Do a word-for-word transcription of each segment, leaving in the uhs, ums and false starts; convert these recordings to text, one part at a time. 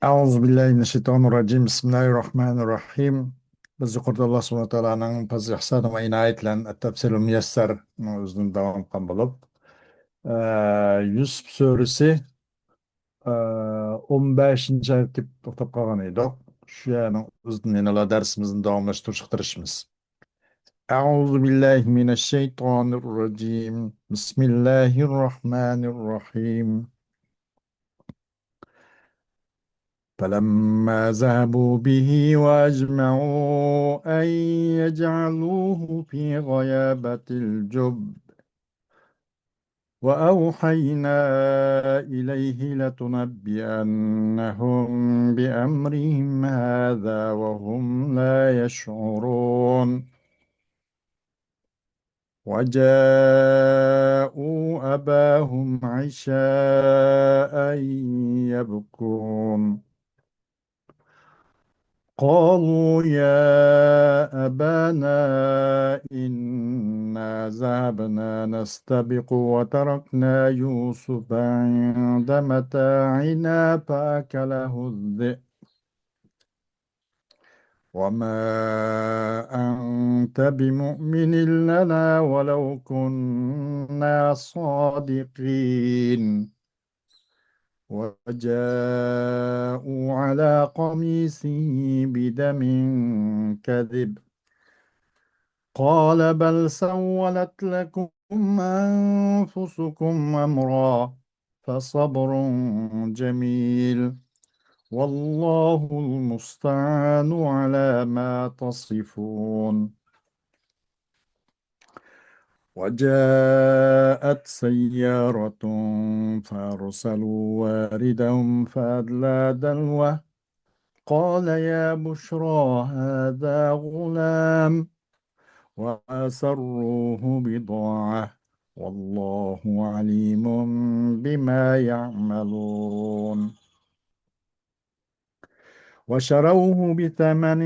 أعوذ بالله من الشيطان الرجيم. بسم الله الرحمن الرحيم. بىز يۇقىرىدا ئاللا سۇبھانەھۇ ۋە تائالانىڭ پەزلى ئىھسانى ۋە ئىنايىتى بىلەن ئەت-تەفسىرۇل مۇيەسسەرنىڭ ئۆزىدىن داۋام قىلغان بولۇپ، ئە، يۈسۈپ سۈرىسى، ئە، ئون بەشىنچى ئايەتكە توختاپ قالغان ئىدۇق. شۇ يەرنىڭ ئۆزىدىن يەنىلا دەرسىمىزنى داۋاملاشتۇرۇشقا تىرىشىمىز. أعوذ بالله من الشيطان الرجيم. بسم الله الرحمن الرحيم. فلما ذهبوا به وأجمعوا أن يجعلوه في غيابة الجب وأوحينا إليه لتنبئنهم بأمرهم هذا وهم لا يشعرون. وجاءوا أباهم عشاء يبكون. قالوا يا أبانا إنا ذهبنا نستبق وتركنا يوسف عند متاعنا فأكله الذئب وما أنت بمؤمن لنا ولو كنا صادقين. وجاءوا على قميصه بدم كذب. قال بل سولت لكم أنفسكم أمرا فصبر جميل. والله المستعان على ما تصفون. وجاءت سيارة فأرسلوا واردهم فأدلى دلوه قال يا بشرى هذا غلام وأسروه بضاعة والله عليم بما يعملون. وشروه بثمن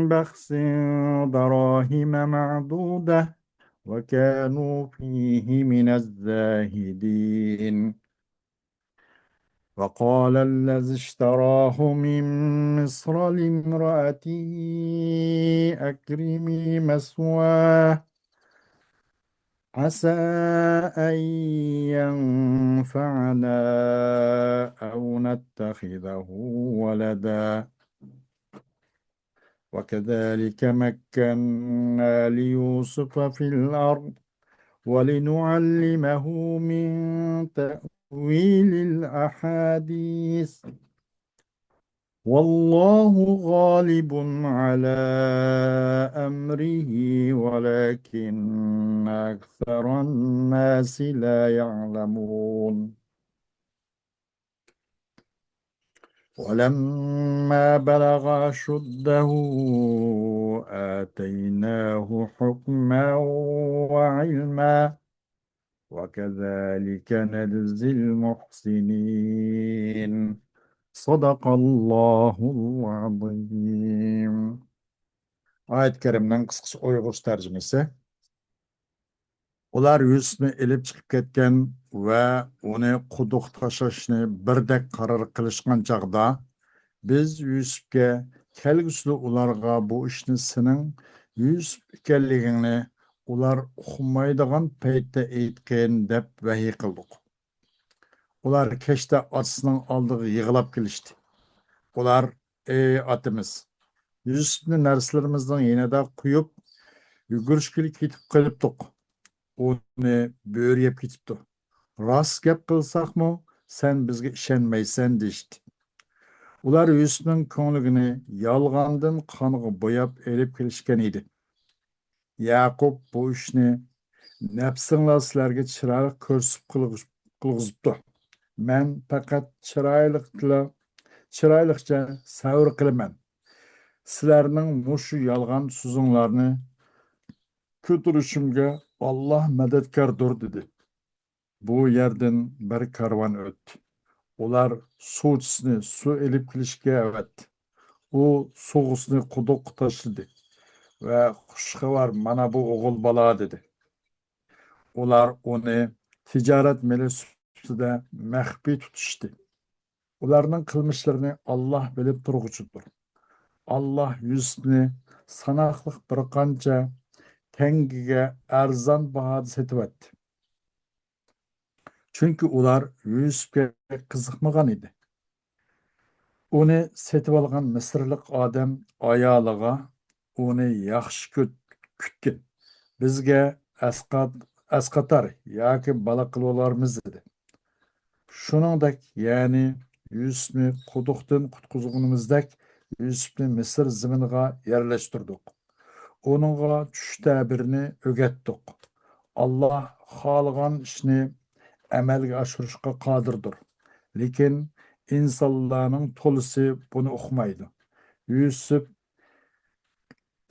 بخس دراهم معدودة وكانوا فيه من الزاهدين. وقال الذي اشتراه من مصر لامرأته أكرمي مثواه عسى أن ينفعنا أو نتخذه ولدا وكذلك مكنا ليوسف في الأرض ولنعلمه من تأويل الأحاديث والله غالب على أمره ولكن أكثر الناس لا يعلمون. ولما بلغ أشده آتيناه حكما وعلما وكذلك نجزي المحسنين. صدق الله العظيم. ئايەت كەرىمنىڭ قىسقىچە ئۇيغۇرچە تەرجىمىسى. ئۇلار يۈسۈپنى ئېلىپ چىقىپ كەتكەن ۋە ئۇنى قۇدۇققا تاشلاشنى بىردەك قارار قىلىشقان چاغدا، بىز يۈسۈپكە، كەلگۈسىدە ئۇلارغا بۇ ئىشنى سېنىڭ يۈسۈپ ئىكەنلىكىڭنى ئۇلار ئۇقمايدىغان پەيتتە ئېيتقىن، دەپ ۋەھىي قىلدۇق. ئۇلار كەچتە ئاتىسىنىڭ ئالدىغا يىغلاپ كېلىشتى. ئۇلار، ئەي ئاتىمىز، يۈسۈپنى نەرسىلىرىمىزنىڭ يېنىدا قويۇپ، يۈگۈرۈشكىلى كېتىپ قېلىپتۇق. ئۇنى بۆرە يەپ كېتىپتۇ. راست گەپ قىلساقمۇ، سەن بىزگە ئىشەنمەيسەن، دېيىشتى. ئۇلار يۈسۈپنىڭ كۆڭلىكىنى يالغاندىن قانغا بوياپ ئېلىپ كېلىشكەن ئىدى. يەقۇپ بۇ ئىشنى نەپسىڭلار سىلەرگە چىرايلىق كۆرسىتىپ قىلغۇز-، قىلغۇزۇپتۇ. مەن پەقەت چىرايلىقلا، چىرايلىقچە سەۋر قىلىمەن. سىلەرنىڭ مۇشۇ يالغان سۆزۈڭلارنى كۆتۈرۈشۈمگە ئاللا مەدەتكاردۇر، دېدى. بۇ يەردىن بىر كارۋان ئۆتتى. ئۇلار سۇچىسىنى سۇ ئېلىپ كېلىشكە ئەۋەتتى. ئۇ سۇغىسىنى قۇدۇققا تاشلىدى ۋە، «خۇش خەۋەر، مانا بۇ ئوغۇل بالا» دېدى. ئۇلار ئۇنى تىجارەت مېلى سۈپىتىدە مەخپىي تۇتۇشتى. ئۇلارنىڭ قىلمىشلىرىنى ئاللاھ بىلىپ تۇرغۇچىدۇر. ئاللاھ يۈسۈپنى ساناقلىق بىر قانچە تەڭگىگە ئەرزان باھادا سېتىۋەتتى. چۈنكى ئۇلار يۈسۈپكە قىزىقمىغان ئىدى. ئۇنى سېتىۋالغان مىسىرلىق ئادەم ئايالىغا، ئۇنى ياخشى كۈت-، كۈتكىن، بىزگە ئەسقات-، ئەسقاتار ياكى بالا قىلىۋالارمىز، دېدى. شۇنىڭدەك، يەنى يۈسۈپنى قۇدۇقتىن قۇتقۇزغىنىمىزدەك، يۈسۈپنى مىسىر زېمىنىغا يەرلەشتۈردۇق. ئۇنىڭغا چۈش تەبىرىنى ئۆگەتتۇق. ئاللاھ خالىغان ئىشنى ئەمەلگە ئاشۇرۇشقا قادىردۇر. لېكىن ئىنسانلارنىڭ تولىسى بۇنى ئۇقمايدۇ. يۈسۈپ،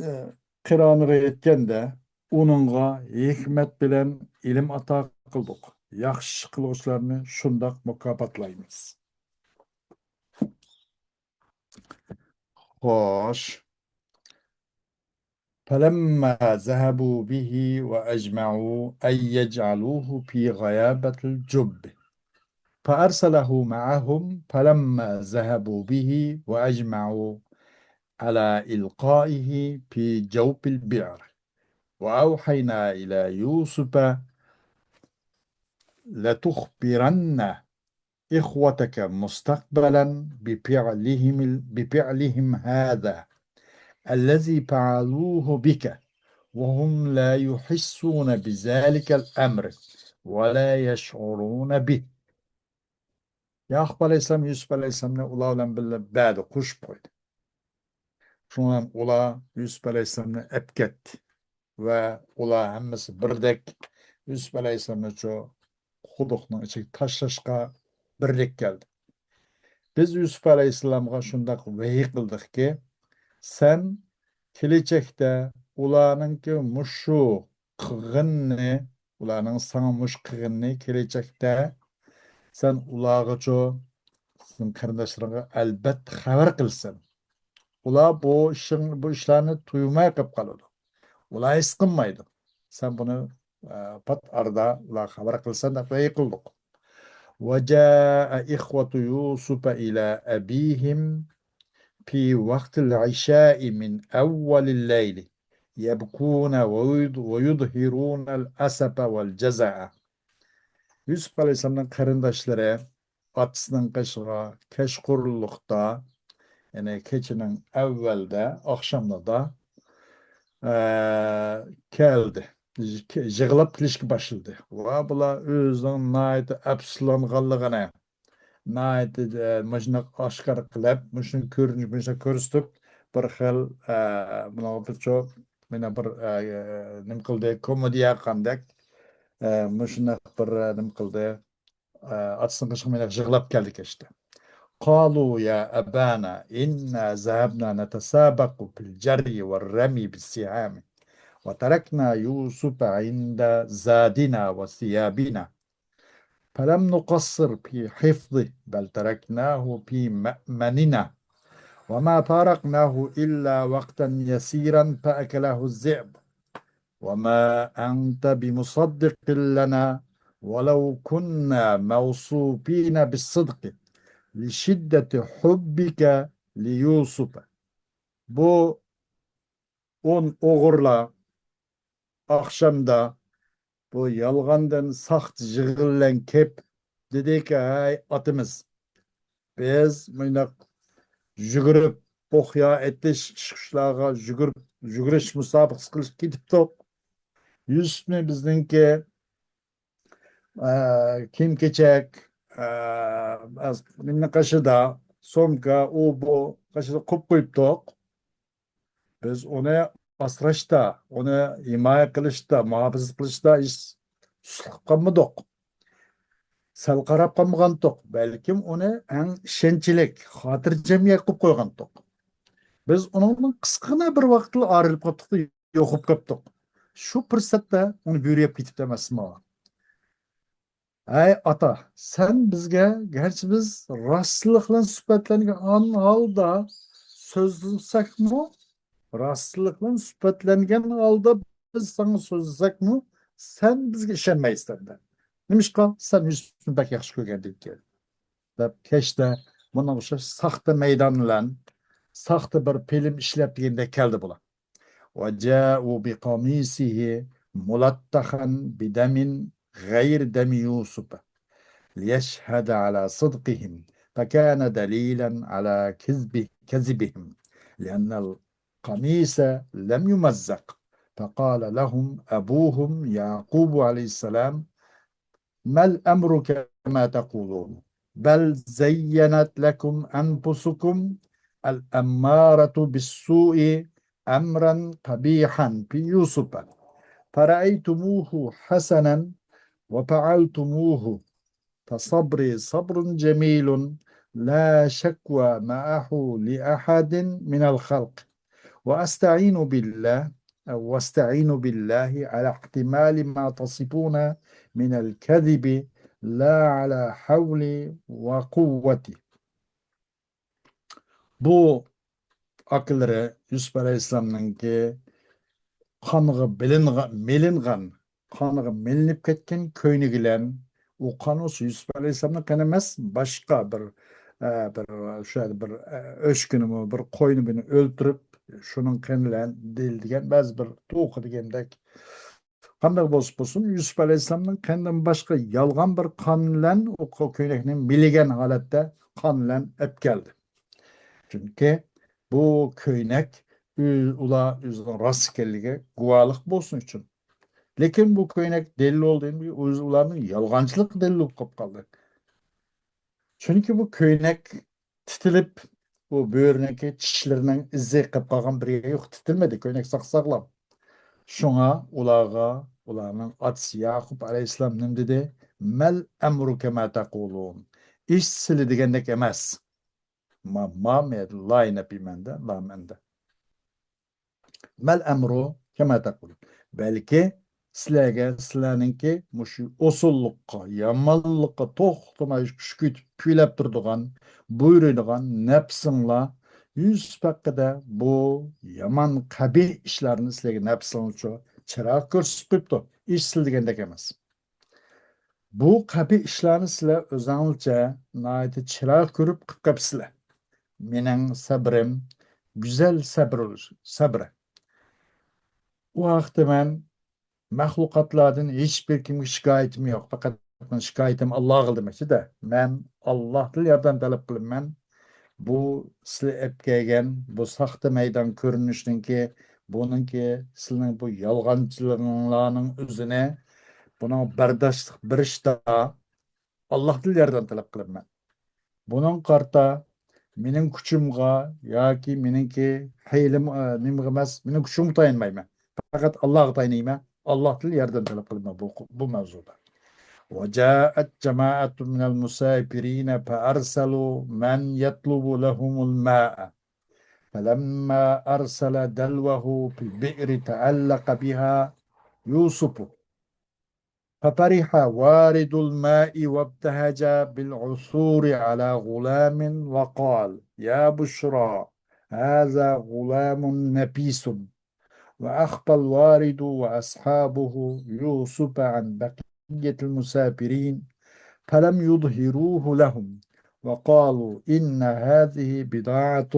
ئى، قىرانىغا يەتكەندە، ئۇنىڭغا ھېكمەت بىلەن ئىلىم ئاتا قىلدۇق. ياخشى ئىش قىلغۇچىلارنى شۇنداق مۇكاپاتلايمىز. خوش. فلما ذهبوا به وأجمعوا أن يجعلوه في غيابة الجب فأرسله معهم فلما ذهبوا به وأجمعوا على إلقائه في جوف البئر وأوحينا إلى يوسف لتخبرن إخوتك مستقبلا بفعلهم، بفعلهم هذا الذي فعلوه بك وهم لا يحسون بذلك الأمر ولا يشعرون به. ياقۇپ ئەلەيھىسسالام يۈسۈپ ئەلەيھىسسالامنى ئۇلار بىلەن بىللە بەردى، قوشۇپ قويدى. شۇنىڭ بىلەن ئۇلار يۈسۈپ ئەلەيھىسسالامنى ئەپ كەتتى ۋە ئۇلار ھەممىسى بىردەك يۈسۈپ ئەلەيھىسسالامنى شۇ قۇدۇقنىڭ ئىچىگە تاشلاشقا بىردەك كەلدى. بىز يۈسۈپ ئەلەيھىسسالامغا شۇنداق ۋەھىي قىلدۇقكى، سەن كېلىچەكتە ئۇلارنىڭكى مۇشۇ قىلغىنىنى، ئۇلارنىڭ ساڭا مۇشۇ قىلغىنىنى كېلىچەكتە سەن ئۇلارغىچۇ، سېنىڭ قېرىنداشلىرىڭغا ئەلبەتتە خەۋەر قىلىسەن. ئۇلار بۇ ئىشىڭ، بۇ ئىشلارنى تۇيماي قېلىپ قالىدۇ. ئۇلار ھېس قىلمايدۇ. سەن بۇنى، ئە، پات ئارىدا ئۇلارغا خەۋەر قىلىسەن دەپ ۋەھىي قىلدۇق. وجاء إخوة يوسف إلى أبيهم في وقت العشاء من أول الليل يبكون ويظ-، ويظهرون الأسف والجزع. يۈسۈپ ئەلەيھىسسالامنىڭ قېرىنداشلىرى ئاتىسىنىڭ قېشىغا كەچقۇرۇنلۇقتا، يەنى كېچىنىڭ ئەۋۋەلدە، ئاخشاملىرىدا، ئە، كەلدى. يىغلاپ كېلىشكە باشلىدى. ۋە بۇلار ئۆزىنىڭ ناھايىتى ئەپسۇسلانغانلىقىنى، ناھايىتى، ئە، مۇشۇنداق ئاشكارا قىلىپ، مۇشۇنى كۆرۈنۈش، مۇشۇنداق كۆرسىتىپ، بىر خىل، ئە، مانا بىر، مانا بىر، ئە، نېمە قىلدى، كومېدىيە قىلغاندەك، ئە، مۇشۇنداق بىر، ئە، نېمە قىلدى، ئە، ئاتىسىنىڭ قېشىغا مانا يىغلاپ كەلدى كەچتە. قالوا يا أبانا إنا ذهبنا نتسابق في الجري والرمي بالسهام وتركنا يوسف عند زادنا وثيابنا فلم نقصر في حفظه بل تركناه في مأمننا وما فارقناه إلا وقتا يسيرا فأكله الذئب وما أنت بمصدق لنا ولو كنا موصوفين بالصدق لشدة حبك ليوسف. بۇ ئون ئوغرىلار ئاخشامدا بۇ يالغاندىن ساختا يىغىن بىلەن كېلىپ دېدىكى، ھەي ئاتىمىز، بىز مۇنداق يۈگۈرۈپ، ئوقيا ئېتىش، ئۇچقۇچلارغا يۈگۈرۈپ، يۈگۈرۈش مۇسابىقىسى قىلىشقا كېتىپتۇق. يۈسۈپنى بىزنىڭكى، ئە، كىيىم-كېچەك، ئە، نېمىنىڭ قېشىدا، سومكا، ئۇ بۇ قېشىدا قويۇپ قويۇپتۇق. بىز ئۇنى ئاسراشتا، ئۇنى ھىمايە قىلىشتا، مۇھاپىزەت قىلىشتا ھېچ سۇسلۇق قىلىپ قالمىدۇق. سەل قاراپ قالمىغانتۇق، بەلكىم ئۇنى ئەڭ ئىشەنچلىك، خاتىرجەم يەر قىلىپ قويغانتۇق. بىز ئۇنىڭدىن قىسقىغىنە بىر ۋاقىتلا ئايرىلىپ قاپتۇق، يوقاپ قاپتۇق. شۇ پۇرسەتتە ئۇنى بۆرە يەپ كېتىپتۇ ئەمەسمۇ؟ ھەي ئاتا، سەن بىزگە، گەرچە بىز راستلىق بىلەن سۈپەتلەنگەن ھالدا سۆزلىسەكمۇ، راستلىق بىلەن سۈپەتلەنگەن ھالدا بىز ساڭا سۆزلىسەكمۇ، سەن بىزگە ئىشەنمەيسەن دە. نېمىشقا؟ سەن يۈسۈپنى بەك ياخشى كۆرگەن ئىدىڭ، دەپ كەچتە بۇنىڭغا ئوخشاش ساختا مەيدان بىلەن ساختا بىر فىلىم ئىشلەپ دېگەندەك كەلدى بۇلار. وجاءوا بقميصه ملطخا بدم غير دم يوسف ليشهد على صدقهم فكان دليلا على كذب كذبهم لأن القميص لم يمزق فقال لهم أبوهم يعقوب عليه السلام ما الأمر كما تقولون بل زينت لكم أنفسكم الأمارة بالسوء أمرا قبيحا في يوسف فرأيتموه حسنا وفعلتموه فصبري صبر جميل لا شكوى معه لأحد من الخلق وأستعين بالله أو واستعين بالله على احتمال ما تصفون من الكذب لا على حولي وقوتي. بۇ ئاكىلىرى يۈسۈپ ئەلەيھىسسالامنىڭكى قانغا بىلىنغان، مىلىنغان، قانغا مىلىنىپ كەتكەن كۆينىكى بىلەن، ئۇ قان بولسا يۈسۈپ ئەلەيھىسسالامنىڭ قېنى ئەمەس، باشقا بىر، ئە، بىر، شۇ يەردە بىر، ئە، ئۆچكىنىمۇ، بىر قوينى بىرنى ئۆلتۈرۈپ، شۇنىڭ قېنى بىلەن دېيىلىدىگەن بەزى بىر توخۇ دېگەندەك قانداق بولسا بولسۇن، يۈسۈپ ئەلەيھىسسالامنىڭ قېنىدىن باشقا يالغان بىر قان بىلەن ئۇ كۆينەكنى مىلىگەن ھالەتتە قان بىلەن ئەپ كەلدى. چۈنكى بۇ كۆينەك ئۆ-، ئۇلار ئۆزىنىڭ راست ئىكەنلىكىگە گۇۋاھلىق بولسۇن ئۈچۈن. لېكىن بۇ كۆينەك دەلىل بولدى، ئۆزى ئۇلارنىڭ يالغانچىلىق دەلىلى بولۇپ قالدى. چۈنكى بۇ كۆينەك تىتىلىپ، بۇ بۆرىنىڭكى چىشلىرىنىڭ ئىزى قېلىپ قالغان بىر يەر يوق، تىتىلمىدى، كۆينەك ساق ساغلام. شۇڭا ئۇلارغا ئۇلارنىڭ ئاتىسى ياقۇپ ئەلەيھىسسالام نېمە دېدى؟ مەل ئەمرۇ كەما تەقۇلۇن. ئىش سىلى دېگەندەك ئەمەس. ما، ما مە-، لاي نەپى مەندە، لام ئەندە. مەل ئەمرۇ كەما تەقۇلۇن. بەلكى سىلەرگە، سىلەرنىڭكى مۇشۇ ئوسۇللۇققا، يامانلىققا توختىماي كۈچ كۆيتۈپ كۈيلەپ تۇرىدىغان، بۇيرۇيدىغان نەپسىڭلار يۈسۈپ ھەققىدە بۇ يامان قەبىھ ئىشلارنى سىلەرگە نەپسىڭلارچە چىراغ كۆرسىتىپ قويۇپتۇ. ئىش سىلى دېگەندەك ئەمەس. بۇ قەبىھ ئىشلارنى سىلەر ئۆزەڭلارچە ناھايىتى چىراغ كۆرۈپ قىلىپ قېپسىلەر. مېنىڭ سەبرىم گۈزەل سەبر، سەبرە. ئۇ ھەقتە مەن مەخلۇقاتلاردىن ھېچبىر كىمگە شىكايىتىم يوق. پەقەت مېنىڭ شىكايىتىم ئاللاغا دېمەكچىدە. مەن ئاللاھتىن ياردەم تەلەپ قىلىمەن. بۇ سىلەر ئېلىپ كەلگەن بۇ ساختا مەيدان كۆرۈنۈشنىڭكى، بۇنىڭكى سىلەرنىڭ بۇ يالغانچىلىقىڭلارنىڭ ئۆزىنى، بۇنىڭ بەرداشلىق بېرىشتا ئاللاھتىن ياردەم تەلەپ قىلىمەن. بۇنىڭغا قارىتا مېنىڭ كۈچۈمغا ياكى مېنىڭكى ھەيلىم-، ئە، نېمىغا ئەمەس، مېنىڭ كۈچۈمگە تايانمايمەن. پەقەت ئاللاغا تايىنىمەن. ئاللاھتىن ياردەم تەلەپ قىلىمەن بۇ، بۇ مەۋزۇدا. وجاءت جماعة من المسافرين فأرسلوا من يطلب لهم الماء. فلما أرسل دلوه في البئر تعلق بها يوسف. ففرح وارد الماء وابتهج بالعثور على غلام وقال: يا بشرى، هذا غلام نفيس. وأخفى الوارد وأصحابه يوسف عن بقية المسافرين فلم يظهروه لهم وقالوا: إن هذه بضاعة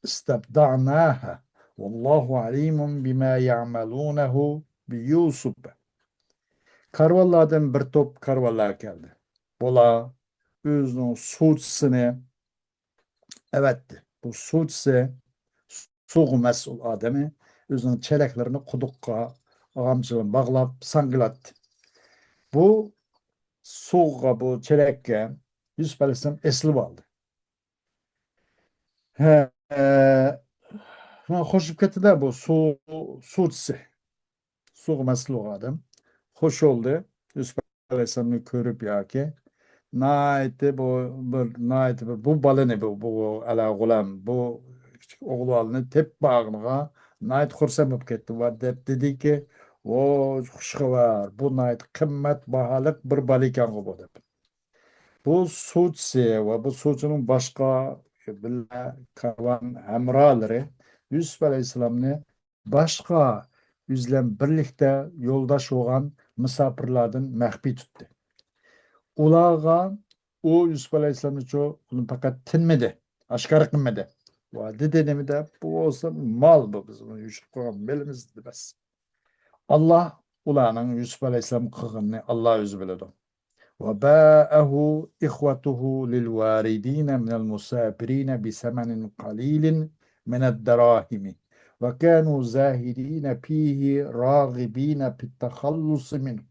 استبضعناها والله عليم بما يعملونه بيوسف. كارۋانلاردىن بىر توپ كارۋانلار كەلدى. بۇلار ئۆزىنىڭ سۇچىسىنى ئەۋەتتى. بۇ سۇچىسى سۇغا مەسئۇل ئادىمى ئۆزىنىڭ چېلەكلىرىنى قۇدۇققا ئاغامچىلىرىنى باغلاپ ساڭگىلاتتى. بۇ سۇغا، بۇ چېلەككە يۈسۈپ ئەلەيھىسسالام ئېسىلىپ ئالدى. ھە، ھە، خوشلىشىپ كەتتى-دە بۇ سۇ، سۇچىسى. سۇغا مەسئۇل بولغان ئادەم خوش بولدى. يۈسۈپ ئەلەيھىسسالامنى كۆرۈپ ياكى ناھايىتى بۇ بىر، ناھايىتى بىر بۇ بالىنى، بۇ، بۇ ئەلا غۇلام، بۇ كىچىك ئوغۇل بالىنى تېپىپ بارغىنىغا ناھايىتى خۇرسەن بولۇپ كەتتى ۋە دەپ دېدىكى، ۋوي، خۇش خەۋەر، بۇ ناھايىتى قىممەت باھالىق بىر بالا ئىكەنغۇ بۇ دەپ. بۇ سۇچىسى ۋە بۇ سۇچىنىڭ باشقا بىللە كارۋان ھەمراھلىرى يۈسۈپ ئەلەيھىسسالامنى باشقا ئۆزى بىلەن بىرلىكتە يولداش بولغان مۇساپىرلاردىن مەخپىي تۇتتى. ئۇلارغا ئۇ يۈسۈپ ئەلەيھىسسالامنىچۇ ئۇنى پەقەت تىنمىدى، ئاشكارا قىلمىدى. ۋە دېدى نېمىدە، بۇ بولسا مال، بۇ بىز بۇنى يوشۇرۇپ قويغان مېلىمىز دېدى، بەس. ئاللا ئۇلارنىڭ يۈسۈپ ئەلەيھىسسالام قىلغىنىنى ئاللا ئۆزى بىلىدۇ. وباعه إخوته للواردين من المسافرين بثمن قليل من الدراهم وكانوا زاهدين فيه راغبين في التخلص منه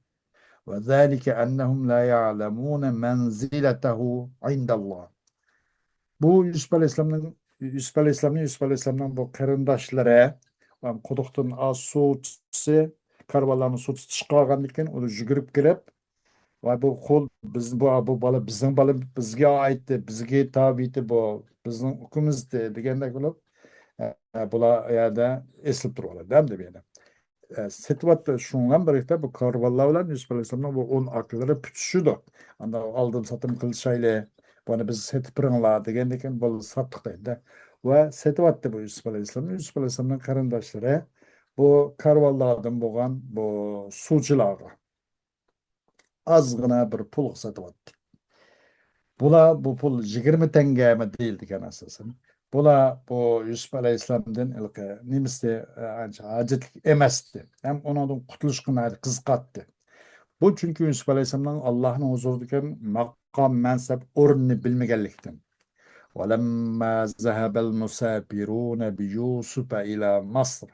وذلك أنهم لا يعلمون منزلته عند الله. بۇ يۈسۈپ ئەلەيھىسسالامنىڭ، يۈسۈپ ئەلەيھىسسالامنى، يۈسۈپ ئەلەيھىسسالامنىڭ بۇ قېرىنداشلىرى، ئام، قۇدۇقتىن ئاز سۇ ئىچسە، كارۋانلارنىڭ سۇ تۇتۇشى قالغاندىكىن، ئۇ يۈگۈرۈپ كېلىپ، ۋاي، بۇ قۇل، بىز، بۇ، بۇ بالا بىزنىڭ بالا، بىزگە ئائىتتى، بىزگە تابىئىتى بۇ، بىزنىڭ ئۇكىمىزدى دېگەندەك بولۇپ، ئە، بۇلار ئۇ يەردە ئېسىلىپ تۇرۇۋالىدۇ، ھەمدە بۇ يەردە. ئە، سېتىۋاتتى. شۇنىڭ بىلەن بىرلىكتە بۇ كارۋانلار بىلەن يۈسۈپ ئەلەيھىسسالامنىڭ بۇ ئون ئاكىلىرى پۈتۈشىدۇ. ئانداق ئالدىن ساتىم قىلىشايلى، بۇنى بىز سېتىپ بېرىڭلار دېگەندىكىن، بولدى، ساتتۇق دەيدۇ. ۋە سېتىۋاتتى بۇ يۈسۈپ ئەلەيھىسسالامنى. يۈسۈپ ئەلەيھىسسالامنىڭ قېرىنداشلىرى بۇ كارۋانلاردىن بولغان بۇ سۇچىلارغا ئازغىنا بىر پۇلغا سېتىۋاتتى. بۇلار، بۇ پۇل يىگىرمە تەڭگەمۇ دېيىلىدىكەن ئاساسەن. بۇلار بۇ يۈسۈپ ئەلەيھىسسالامدىن ھېلىقى نېمىسى، ئە، ئانچە ھاجەتلىك ئەمەستى. ھەم ئۇنىڭدىن قۇتۇلۇشقا ناھايىتى قىزىقاتتى. بۇ چۈنكى يۈسۈپ ئەلەيھىسسالامنىڭ ئاللاھنىڭ ھۇزۇرىدىكى ماقام، مەنسەپ، ئورنىنى بىلمىگەنلىكتىن. ولما ذهب المسافرون بيوسف إلى مصر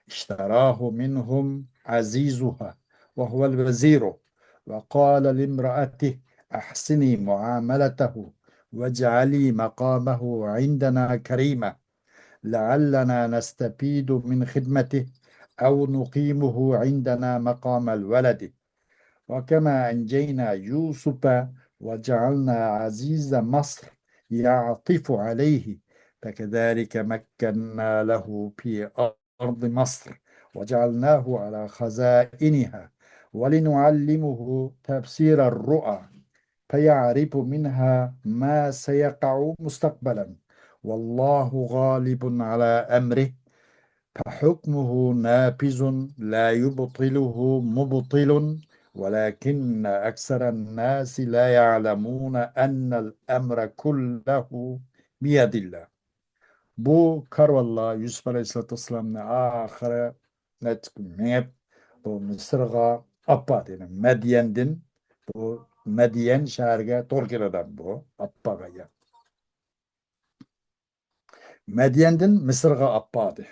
اشتراه منهم عزيزها وهو الوزير وقال لامرأته أحسني معاملته واجعلي مقامه عندنا كريما لعلنا نستفيد من خدمته أو نقيمه عندنا مقام الولد وكما أنجينا يوسف وجعلنا عزيز مصر يعطف عليه فكذلك مكنا له في أرض مصر وجعلناه على خزائنها ولنعلمه تفسير الرؤى فيعرف منها ما سيقع مستقبلا والله غالب على أمره فحكمه نافذ لا يبطله مبطل ولكن أكثر الناس لا يعلمون أن الأمر كله بيد الله. بۇ كارۋانلار يۈسۈپ ئەلەيھىسسالاتۇ ۋەسسالامنى ئاخىرى نەچچە كۈن مېڭىپ، بۇ مىسىرغا ئاپاردى. يەنى مەديەندىن، بۇ مەديەن شەھىرىگە توغرا كېلىدۇ بۇ ئاپارغان يەر. مەديەندىن مىسىرغا ئاپاردى.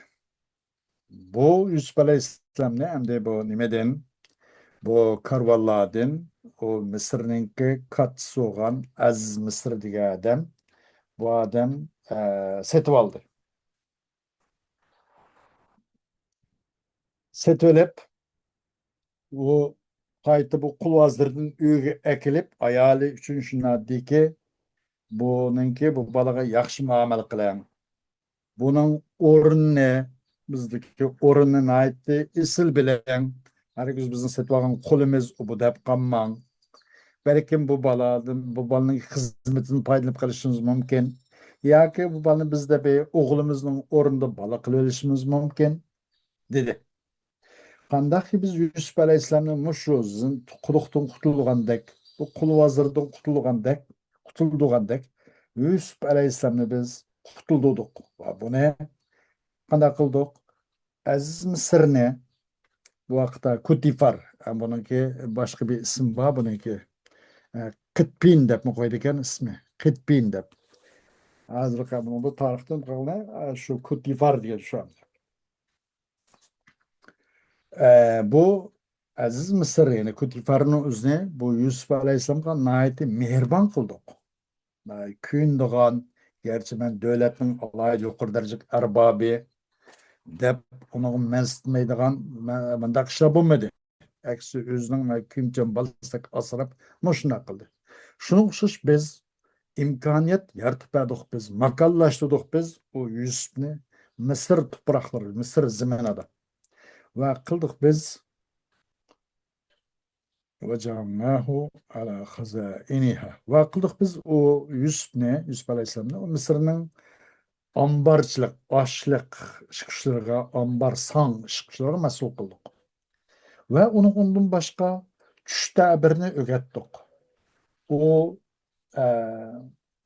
بۇ يۈسۈپ ئەلەيھىسسالامنى ئەمدى بۇ نېمىدىن، بۇ كارۋانلاردىن ئۇ مىسىرنىڭكى كاتتىسى بولغان ئەزىز مىسىر دېگەن ئادەم، بۇ ئادەم، ئە، سېتىۋالدى. سېتىۋېلىپ، ئۇ قايتا بۇ قۇل ۋازىردىن ئۆيگە ئەكېلىپ، ئايالى ئۈچۈن شۇنداق دېدىكى، بۇنىڭكى، بۇ بالىغا ياخشى مۇئامىلە قىلىڭ. بۇنىڭ ئورنىنى، بىزدىكى ئورنىنى ناھايىتى ئېسىل بىلىڭ. ھەرگىز بىزنىڭ سېتىۋالغان قۇلىمىز ئۇ بۇ دەپ قالماڭ. بەلكىم بۇ بالادىن، بۇ بالىنىڭ خىزمىتىدىن پايدىلىنىپ قېلىشىمىز مۇمكىن. ياكى بۇ بالىنى بىز دەپ ئوغلىمىزنىڭ ئورنىدا بالا قىلىۋېلىشىمىز مۇمكىن، دېدى. قانداقكى بىز يۈسۈپ ئەلەيھىسسالامنى مۇشۇ زىن-، قۇدۇقتىن قۇتۇلغاندەك، بۇ قۇل ۋازىردىن قۇتۇلغاندەك، قۇتۇلدۇرغاندەك، يۈسۈپ ئەلەيھىسسالامنى بىز قۇتۇلدۇردۇق. ۋە بۇنى قانداق قىلدۇق؟ ئەزىز مىسىرنى، بۇ ھەقتە كۇتىفار، ئە، بۇنىڭكى باشقا بىر ئىسمى بار، بۇنىڭكى، ئە، قىتپىن دەپمۇ قويىدىكەن ئىسمى، قىتپىن دەپ. ھازىرقى بۇنىڭ بۇ تارىختىن قالغان، ئە، شۇ كۇتىفار دېگەن شۇ. ئە، بۇ ئەزىز مىسىر، يەنى كۇتىفارنىڭ ئۆزىنى بۇ يۈسۈپ ئەلەيھىسسالامغا ناھايىتى مېھرىبان قىلدۇق. ناھايىتى كۆيۈنىدىغان، گەرچە مەن دۆلەتنىڭ ئالاھىدە يۇقىرى دەرىجىلىك ئەربابى دەپ ئۇنىڭغا مەنسىتمەيدىغان مە-، مۇنداق ئىشلار بولمىدى. ئەكسىچە ئۆزىنىڭ مە-، كۆيۈمچان بالىسىدەك ئاسراپ مۇشۇنداق قىلدى. شۇنىڭغا ئوخشاش بىز ئىمكانىيەت يارىتىپ بەردۇق بىز، ماكانلاشتۇردۇق بىز ئۇ يۈسۈپنى مىسىر تۇپراقلىرى، مىسىر زېمىنىدا. ۋە قىلدۇق بىز، وجعلناه على خزائنها. ۋە قىلدۇق بىز ئۇ يۈسۈپنى، يۈسۈپ ئەلەيھىسسالامنى ئۇ مىسىرنىڭ ئامبارچىلىق، ئاشلىق ئىشقۇچىلىرىغا، ئامبار ساڭ ئىشقۇچىلىرىغا مەسئۇل قىلدۇق. ۋە ئۇنىڭ ئۇندىن باشقا چۈش تەبىرىنى ئۆگەتتۇق. ئۇ، ئە،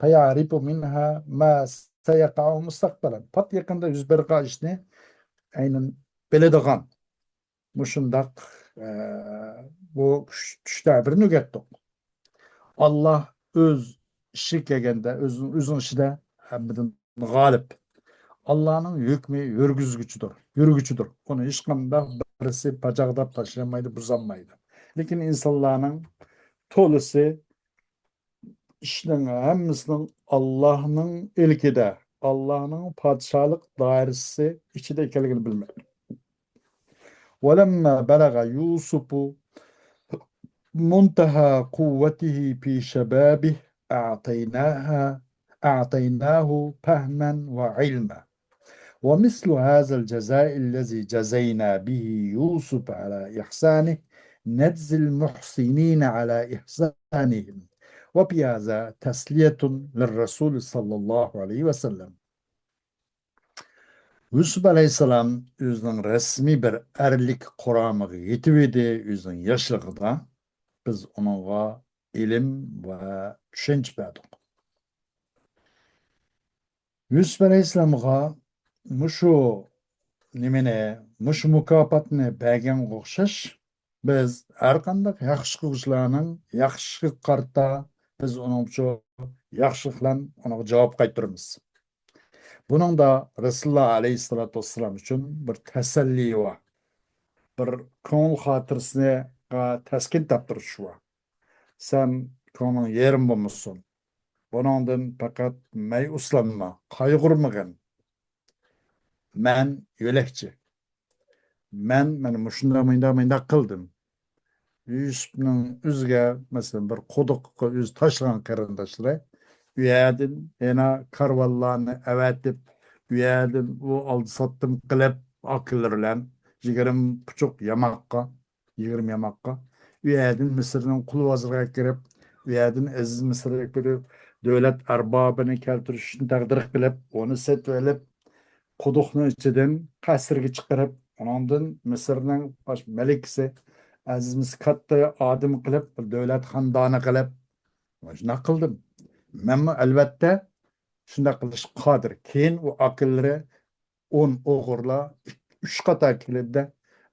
فيعرف منها ما سيقع مستقبلا. پات يېقىندا يۈز بېرىدىغان ئىشنى ئەينەن بىلىدىغان، مۇشۇنداق، ئە، بۇ ئۈچ، ئۈچ تەبىرنى ئۆگەتتۇق. ئاللا ئۆز ئىشىگە كەلگەندە، ئۆز، ئۆزىنىڭ ئىشىدە ھەممىدىن غالىب. ئاللانىڭ ھۆكمى يۈرگۈزگۈچىدۇر، يۈرگۈچىدۇر. ئۇنى ھېچقانداق بىرسى پاجاقلاپ تاشلىيالمايدۇ، بۇزالمايدۇ. لېكىن ئىنسانلارنىڭ تولىسى ئىشنىڭ ھەممىسىنىڭ ئاللانىڭ ئىلكىدە، ئاللانىڭ پادىشاھلىق دائىرىسى ئىچىدە ئىكەنلىكىنى بىلمەيدۇ. ولما بلغ يوسف منتهى قوته في شبابه أعطيناها، أعطيناه فهما وعلما. ومثل هذا الجزاء الذي جزينا به يوسف على إحسانه نجزي المحسنين على إحسانهم. وفي هذا تسلية للرسول صلى الله عليه وسلم. يۈسۈپ ئەلەيھىسسالام ئۆزىنىڭ رەسمىي بىر ئەرلىك قۇرامىغا يېتىۋىدى، ئۆزىنىڭ ياشلىقىدا. بىز ئۇنىڭغا ئىلىم ۋە چۈشەنچە بەردۇق. يۈسۈپ ئەلەيھىسسالامغا مۇشۇ نېمىنى، مۇشۇ مۇكاپاتنى بەرگەنگە ئوخشاش، بىز ھەر قانداق ياخشى قىلغۇچىلارنىڭ ياخشىسىغا قارىتا بىز ئۇنىڭغا ياخشىلىق بىلەن ئۇنىڭغا جاۋاب قايتۇرىمىز. بۇنىڭدا رەسۇلۇللا ئەلەيھىسسالاتۇ ۋەسسالام ئۈچۈن بىر تەسەللى بار، بىر كۆڭۈل خاتىرىسىگە تەسكىن تاپتۇرۇش بار. سەن كۆڭلۈڭ يېرىم بولمىسۇن. بۇنىڭدىن پەقەت مەيۈسلەنمە، قايغۇرمىغىن. مەن يۆلەكچى. مەن مانا مۇشۇنداق، مۇنداق، مۇنداق قىلدىم. يۈسۈپنىڭ ئۆزىگە، مەسىلەن، بىر قۇدۇققا ئۆزى تاشلىغان قېرىنداشلىرى ئۇ يەردىن يەنە كارۋانلارنى ئەۋەتىپ، ئۇ يەردىن ئۇ ئالدى ساتتىم قىلىپ، ئاكىلىرى بىلەن يىگىرمە پۇچۇق ياماققا، يىگىرمە ياماققا، ئۇ يەردىن مىسىرنىڭ قۇل بازىرىغا كىرىپ، ئۇ يەردىن ئەزىز مىسىرغا كىرىپ، دۆلەت ئەربابىنى كەلتۈرۈشنى تەقدىر قىلىپ، ئۇنى سېتىۋېلىپ، قۇدۇقنىڭ ئىچىدىن قەسىرگە چىقىرىپ، ئۇنىڭدىن مىسىرنىڭ باش مەلىكىسى، ئەزىز مىسىر كاتتا ئادىمى قىلىپ، بىر دۆلەت خانىدانى قىلىپ، مۇشۇنداق قىلدىم. مەنمۇ ئەلۋەتتە شۇنداق قىلىشقا قادىر. كېيىن ئۇ ئاكىلىرى ئۇن ئوغرىلاپ ئۈچ قاتار كېلىدۇ-دە،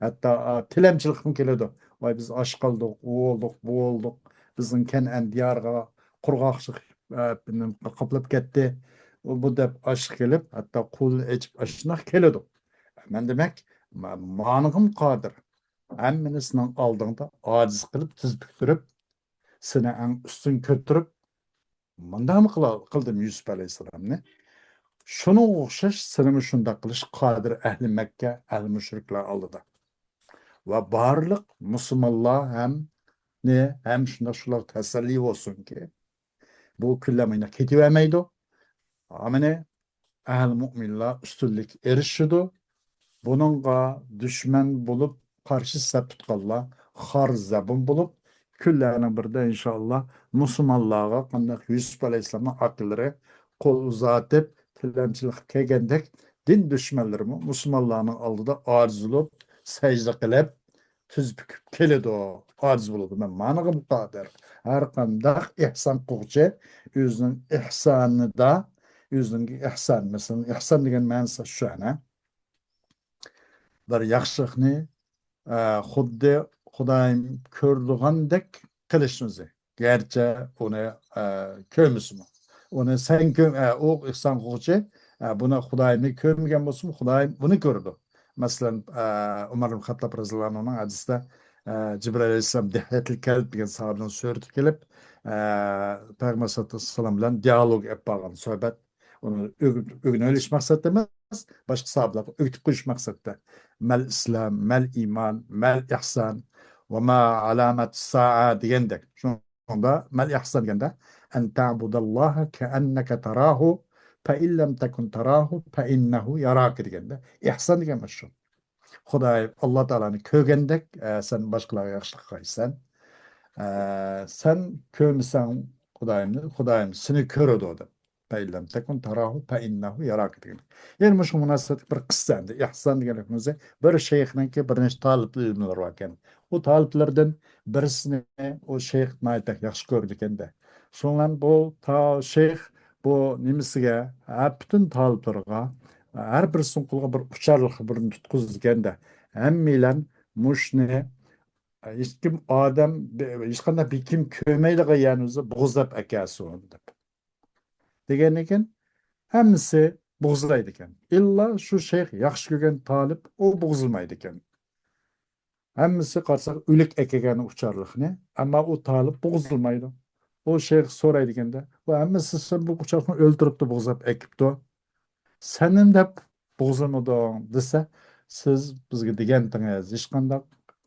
ھەتتا، ئا، تىلەمچىلىكمۇ كېلىدۇ. ۋاي، بىز ئاچ قالدۇق، ئۇ بولدۇق، بۇ بولدۇق، بىزنىڭ كەنئان دىيارىغا قۇرغاقچىلىق، ئا، قاپلاپ كەتتى. بۇ دەپ ئاچلىق كېلىپ، ھەتتا قولىنى ئېچىپ ئاشۇنداق كېلىدۇ. مەن دېمەك، ما-، مانىغىمۇ قادىر. ھەممىنى سېنىڭ ئالدىڭدا ئاجىز قىلىپ، تىز پۈكتۈرۈپ، سېنى ئەڭ ئۈستۈن كۆتۈرۈپ، مۇنداقمۇ قىلا-، قىلدىم يۈسۈپ ئەلەيھىسسالامنى. شۇنىڭغا ئوخشاش سېنىمۇ شۇنداق قىلىش قادىر ئەھلى مەككە، ئەھلى مۇشرىكلار ئالدىدا. ۋە بارلىق مۇسۇلمانلار ھەم، نى، ھەم شۇنداق شۇلارغا تەسەللى بولسۇنكى، بۇ كۈنلەر مۇنداق كېتىۋەرمەيدۇ. ھامىنى ئەھلى مۇئمىنلار ئۈستۈنلۈككە ئېرىشىدۇ. بۇنىڭغا دۈشمەن بولۇپ، قارشى سەپ تۇتقانلار خار زەبۇن بولۇپ، كۈنلەرنىڭ بىرىدە ئىنشائاللا مۇسۇلمانلارغا قانداق يۈسۈپ ئەلەيھىسسالامنىڭ ئاكىلىرى قول ئۇزاتىپ، تىلەمچىلىككە كەلگەندەك، دىن دۈشمەنلىرىمۇ مۇسۇلمانلارنىڭ ئالدىدا ئاجىز بولۇپ، سەجدە قىلىپ، تىز پۈكۈپ كېلىدۇ، ئاجىز بولىدۇ. مەن مانىغىمۇ قادىر. ھەر قانداق ئېھسان قىلغۇچى ئۆزىنىڭ ئېھسانىدا، ئۆزىنىڭ ئېھسان، مەسىلەن، ئېھسان دېگەن مەنىسى شۇ، ئەنە. بىر ياخشىلىقنى، ئە، خۇددى خۇدايىم كۆرىدىغاندەك قىلىشنى ئۆزى. گەرچە ئۇنى، ئە، كۆرمىسىمۇ. ئۇنى سەن كۆر-، ئە، ئۇ ئېھسان قىلغۇچى، ئە، بۇنى خۇدايىمنى كۆرمىگەن بولسىمۇ، خۇدايىم بۇنى كۆرىدۇ. مەسىلەن، ئە، ئۇمەر ئىبن خەتتاب رەزىياللاھۇ ئەنھۇنىڭ ھەدىسىدە، ئە، جىبرىئىل ئەلەيھىسسالام دىھيەتۇل كەلب دېگەن ساھابىنىڭ سۈرىتىگە كېلىپ، ئە، پەيغەمبەر سەللەللاھۇ ئەلەيھى ۋەسەللەم بىلەن دىئالوگ ئېلىپ بارغان سۆھبەت. ئۇنى ئۆگىنىۋېلىش مەقسەتتە ئەمەس، باشقا ساھابىلارغا ئۆگىتىپ قويۇش مەقسەتتە. مەل ئىسلام، مەل ئىمان، مەل ئىھسان، ۋە ما ئالامەتۇ سائە دېگەندەك. شۇنىڭدا مەل ئىھسان دېگەندە، ئەن تەبۇدەللاھە كەئەننەكە تاراھۇ، فەئىن لەم تەكۇن تاراھۇ، فەئىننەھۇ ياراكە دېگەندە، ئىھسان دېگەن مانا شۇ. خۇداي، ئاللا تائالانى كۆرگەندەك، ئە، سەن باشقىلارغا ياخشىلىق قىلغايسەن. ئە، سەن كۆرمىسەڭ خۇدايىمنى، خۇدايىم سېنى كۆرىدۇ دەپ. فەئىن لەم تەكۇن تاراھۇ فەئىننەھۇ ياراكە دېگەن. يەنە مۇشۇ مۇناسىۋەتلىك بىر قىسسە ئەمدى. ئىھسان دېگەن ئۆزى بىر شەيخنىڭكى بىر نەچچە تالىپ ئىلىملىرى باركەن. ئۇ تالىپلىرىدىن بىرسىنى ئۇ شەيخ ناھايىتى بەك ياخشى كۆرىدىكەن-دە. شۇنىڭ بىلەن بۇ تا-، شەيخ بۇ نېمىسىگە، ھە، پۈتۈن تالىپلىرىغا، ھەر بىرسىنىڭ قولىغا بىر ئۇچارلىق بىرنى تۇتقۇزىدىكەن-دە، ھەممەيلەن مۇشۇنى ھېچكىم ئادەم، ھېچقانداق بىر كىم كۆرمەيدىغان يەرنى ئۆزى بوغۇزلاپ ئەكەلسۇن دەپ. دېگەندىن كېيىن ھەممىسى بوغۇزلايدىكەن. ئىللا شۇ شەيخ ياخشى كۆرگەن تالىپ ئۇ بوغۇزلىمايدىكەن. ھەممىسى قارىساق ئۆلۈك ئەكەلگەن ئۇچارلىقنى، ئەمما ئۇ تالىپ بوغۇزلىمايدۇ. ئۇ شەيخ سورايدىكەن-دە، بۇ ھەممىسى سەن بۇ ئۇچارلىقنى ئۆلتۈرۈپتۇ، بوغۇزلاپ ئەكىپتۇ. سەن نېمە دەپ بوغۇزلىمىدىڭ دېسە، سىز بىزگە دېگەنتىڭىز، ھېچقانداق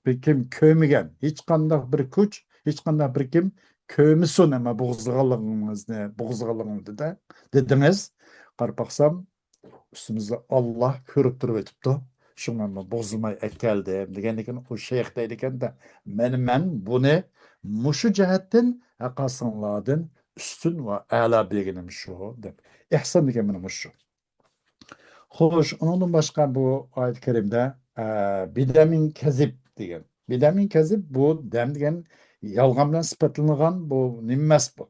بىر كىم كۆرمىگەن، ھېچقانداق بىر كۈچ، ھېچقانداق بىر كىم كۆرمىسۇن، ئەمما بوغۇزلىغانلىقىڭىزنى، بوغۇزلىغانلىقىڭىزنى دېدى-، دېدىڭىز. قاراپ باقسام، ئۈستىمىزدە ئاللا كۆرۈپ تۇرۇۋېتىپتۇ. شۇڭا مەن بوغۇزلىماي ئەكەلدىم دېگەندىكىن، ئۇ شەيخ دەيدىكەن-دە، مەن، مەن بۇنى مۇشۇ جەھەتتىن ھەققاسىڭلاردىن ئۈستۈن ۋە ئەلا بىلگىنىم شۇ، دەپ. ئېھسان دېگەن مانا مۇشۇ. خوش، ئۇنىڭدىن باشقا بۇ ئايەت كەرىمدە، ئە، بىدەمىن كەزىب دېگەن. بىدەمىن كەزىب، بۇ دەم دېگەن يالغان بىلەن سىپەتلىنىدىغان بۇ نېمە ئەمەس بۇ.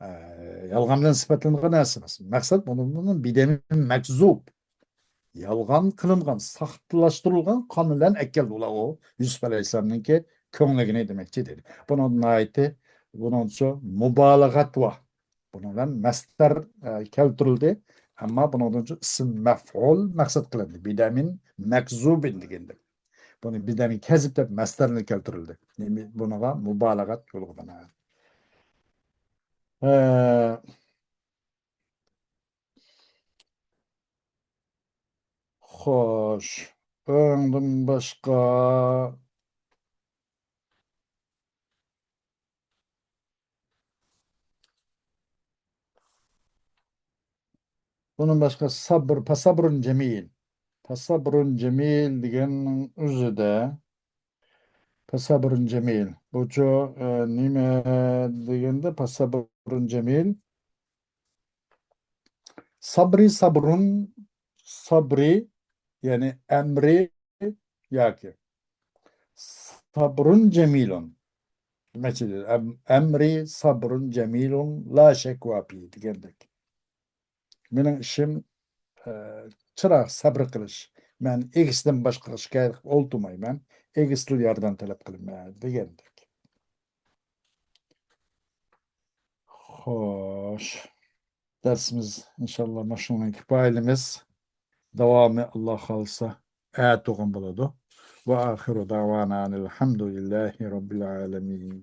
ئە، يالغان بىلەن سىپەتلىنىدىغان نەرسە ئەمەس. مەقسەت بۇنىڭ، بۇنىڭ بىدەمىن مەكزۇب. يالغان قىلىنغان، ساختىلاشتۇرۇلغان قان بىلەن ئەكەلدى ئۇلار ئۇ يۈسۈپ ئەلەيھىسسالامنىڭكى كۆڭلىكىنى دېمەكچى دېدى. بۇنىڭ ناھايىتى، بۇنىڭچە مۇبالىغەت بار. بۇنىڭ بىلەن مەسدەر، ئە، كەلتۈرۈلدى. ئەمما بۇنىڭدىن ئىسىم مەفئۇل مەقسەت قىلىندى. بىدەمىن مەكزۇبىن دېگەندە. بۇنى بىدەمىن كەزىب دەپ مەسدەرنى كەلتۈرۈلدى. نېمە، بۇنىڭغا مۇبالىغەت يولغا بىنائەن. ئە، خوش. ئۇنىڭدىن باشقا، بۇنىڭ باشقا سابر، پاسابرۇن جەمىل. پاسابرۇن جەمىل دېگەننىڭ ئۆزىدە، پاسابرۇن جەمىل. بۇچۇ، ئە، نېمە دېگەندە پاسابرۇن جەمىل؟ سابرى سابرۇن، سابرى، يەنى ئەمرى ياكى سابرۇن جەمىلۇن. دېمەكچى، ئەم-، ئەمرى سابرۇن جەمىلۇن لا شەكۋا فى دېگەندەك. مېنىڭ ئىشىم، ئە، چىراغ سەبرى قىلىش. مەن ئىگىسىدىن باشقىغا شىكايەت قىلىپ ئولتۇرمايمەن. ئىگىسىدىن ياردەم تەلەپ قىلىمەن دېگەندەك. خوش. دەرسىمىز ئىنشاللا ماشۇنىڭ كۇپايىلىمىز. داۋامى ئاللا خالىسا ئەتىغۇن بولىدۇ. ۋە ئاخىرۇ داۋانا ئەنىل ھەمدۇلىللاھى رەببىل ئالەمىن.